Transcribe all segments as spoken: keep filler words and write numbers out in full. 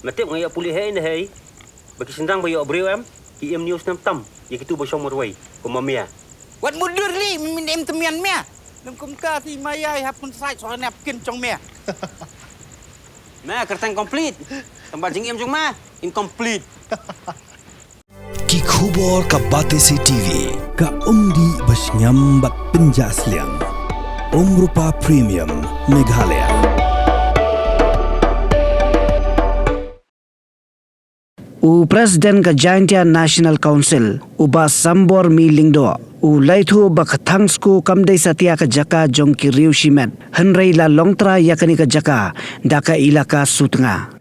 Me tip nga ïoh pule hei ne hei. Ba ki shynrang ba ïoh briew em, ki im news nam tam ïa kitu ba shong marwei kum ma mia. Wat mudur li, min im temian mia. Nang kumta ti maya hap kun sai soal nap kin chong mia. Me kyrteng complete. Tang ba jingim jong me incomplete. Ki khubor ka Batesi T V. Ka umdih ba shngiam bad pynjah sliang. Umrupa Premium Meghalaya. U President ka Jaintia National Council, u Bah Sambormi Lyngdoh, u la ïathuh ba ka Thangsko kam dei satia ka jaka jong ki riew shimet, hynrei la long trai ïa kane ka jaka da ka Elaka Sutnga.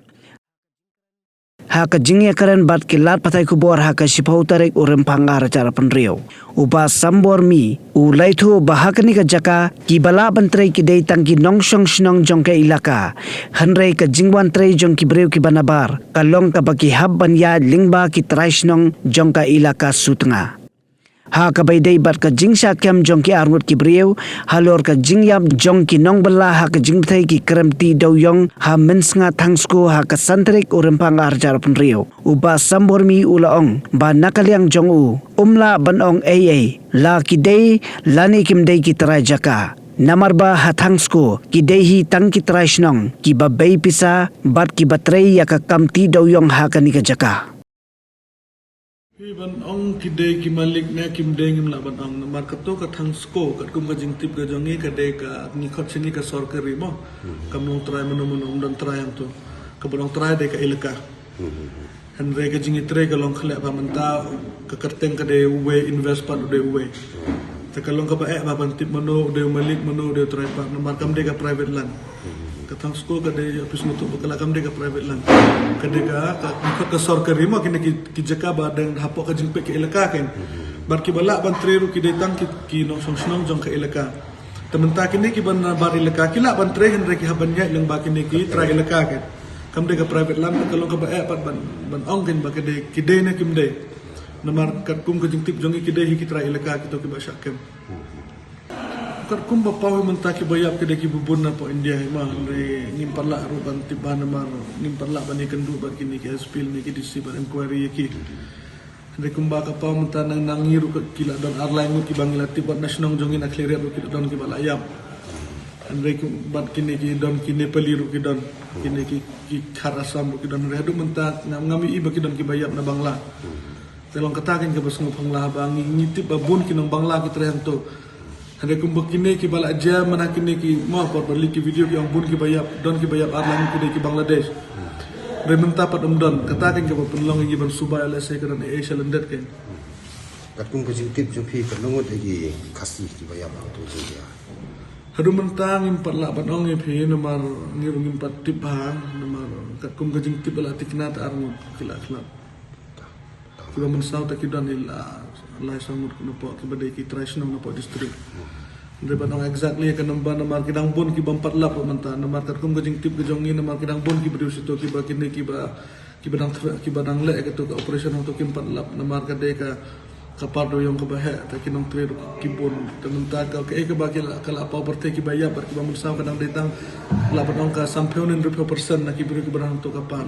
Ha ka jingïakren bad ki lad pathai khubor ha ka shiphew tarik u Rymphang arhajar arphew hynriew, u Bah Sambormi u la ïathuh ba ha kane ka jaka kiba lah ban trei ki dei tang ki nongshong shnong jong ka Elaka, hynrei ka jingwan trei jong ki briew kiba nabar ka long kaba ki hap ban ïaid lyngba ki trai shnong jong ka Elaka Sutnga. Ha kaba ïadei bad ka jingshah kem jong ki arngut ki briew halor ka jingïap jong ki nongbylla ha ka jingbthei ki krem tih dewiong ha Mynsngat Thangsko ha ka san tarik u Rymphang arhajar arphew hynriew, u Bah Sambormi u la ong ba na ka liang jong u, um lah ban ong ei ei la ki dei lane kim dei ki trai jaka. Namar ba ha Thangsko ki dei hi tang ki trai shnong kiba bei pisa bad kiba trei ïa ka kam tih dewiong ha kane ka jaka. Hi ban ong ki dei ki malik ne kim dei ngim lah ban ong, namar kato ka Thangsko katkum ka jingtip ka jong ngi ka dei ka, ngi khot shane ka sorkari mo. Hmm. Kam long trai mano mano, ym don trai hangto. Kaba long trai dei ka Elaka. Hmm. Hynrei ka jingïatrei ka long khlem ba mynta ka kyrteng ka dei uwei, invest pat u dei uwei. Te ka long kaba eh ba ban tip mano u dei u malik, mano u dei u trai pat, namar kam dei ka private land. Ka Thangsko ka dei, phi sngewthuh ba ka la kam dei ka private land. Ka dei ka, ka, ka, ka sorkari mo, kine ki, ki jaka ba dang hapoh ka jingpeit ka Elaka kein. Bad kiba lah ban trei ruh ki dei tang ki, ki nongshong shnong jong ka Elaka. Te mynta kine kiba nabar Elaka ki lah ban trei, hynrei ki hap ban ïaid lyngba kine ki trai Elaka kein. Kam dei ka private land, ka long kaba eh pat ban, ban ong kein ba ki dei, ki dei ne kim dei. Namar katkum ka jingtip jong ngi ki dei hi ki trai Elaka kito kiba shah kem. Katkum ba paw hi mynta kiba ïap ki dei kiba bun napoh India hi mo, hynrei ngim pat lah ruh ban tip bha namar ngim pat lah ban ïakynduh bad kine ki S P ne ki D C ban inquiry ïa ki. Hynrei kumba ka paw mynta nang, nang ngi ruh ki la don ar lai ngut kiba ngi la tip bad na shnong jong ngi na Khliehriat ruh ki la don kiba la ïap. Hynrei kum bad kine ki don ki Nepali ruh ki don. Kine ki, ki khar Assam ruh ki don. Hynrei haduh mynta ngam, ngam ïohi ba ki don kiba ïap na Bangla. Te long kata kein kaba sngewphylla ba ngi, ngi tip ba bun ki nong Bangla ki trei hangto. Hynrei kumba kine kiba la jia mana kine ki mo por ba leak ki video ki ong bun kiba ïap, don kiba ïap ar lai ngut ki dei ki Bangladesh. Hynrei mynta pat ym don, kata kein kaba pynlong ïa ngi ban suba ïa lehse ka don ei ei sha lyndet kein. Katkum ka jingtip jong phi katno ngut ïa ki Khasi kiba ïap hangto jong phi? Haduh mynta ngim pat lah ban ong ïa phi namar ngi ruh ngim pat tip bha, namar katkum ka jingtip ba la thikna te ar ngut ki la khlad. Kiba mynsaw te ki don hi la lai saw ngut napoh kiba dei ki trai shnong napoh district. Hynrei ban ong exactly ka number namar ki dang bun ki bym pat lap mynta namar katkum ka jingtip ka jong ngi namar ki dang bun ki briew shito kiba kine kiba, kiba dang thr-, kiba dang leh kato ka operation hangto kim pat lap namar ka dei ka, ka par dewiong kaba heh te ki nongtrei ruh ki bun. Te mynta ka, kaei kaba ki la, ka la paw pyrthei kiba ïap bad kiba mynsaw ka dang dei tang lah ban ong ka sanphew ne hynriewphew percent na ki briew kiba dang hangto ka par.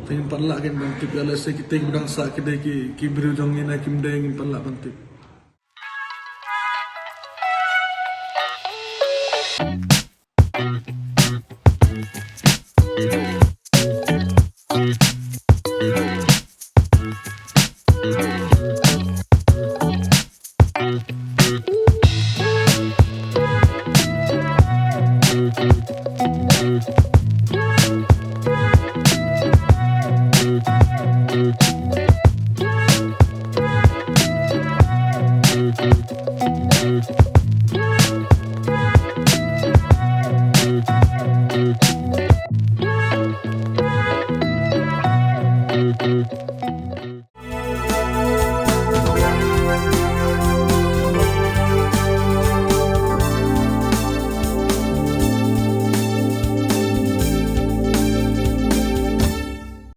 Te ngim pat lah kein ban tip ïa lehse kitei kiba dang sah ki dei ki, ki briew jong ngi ne kim dei ngim pat lah ban tip.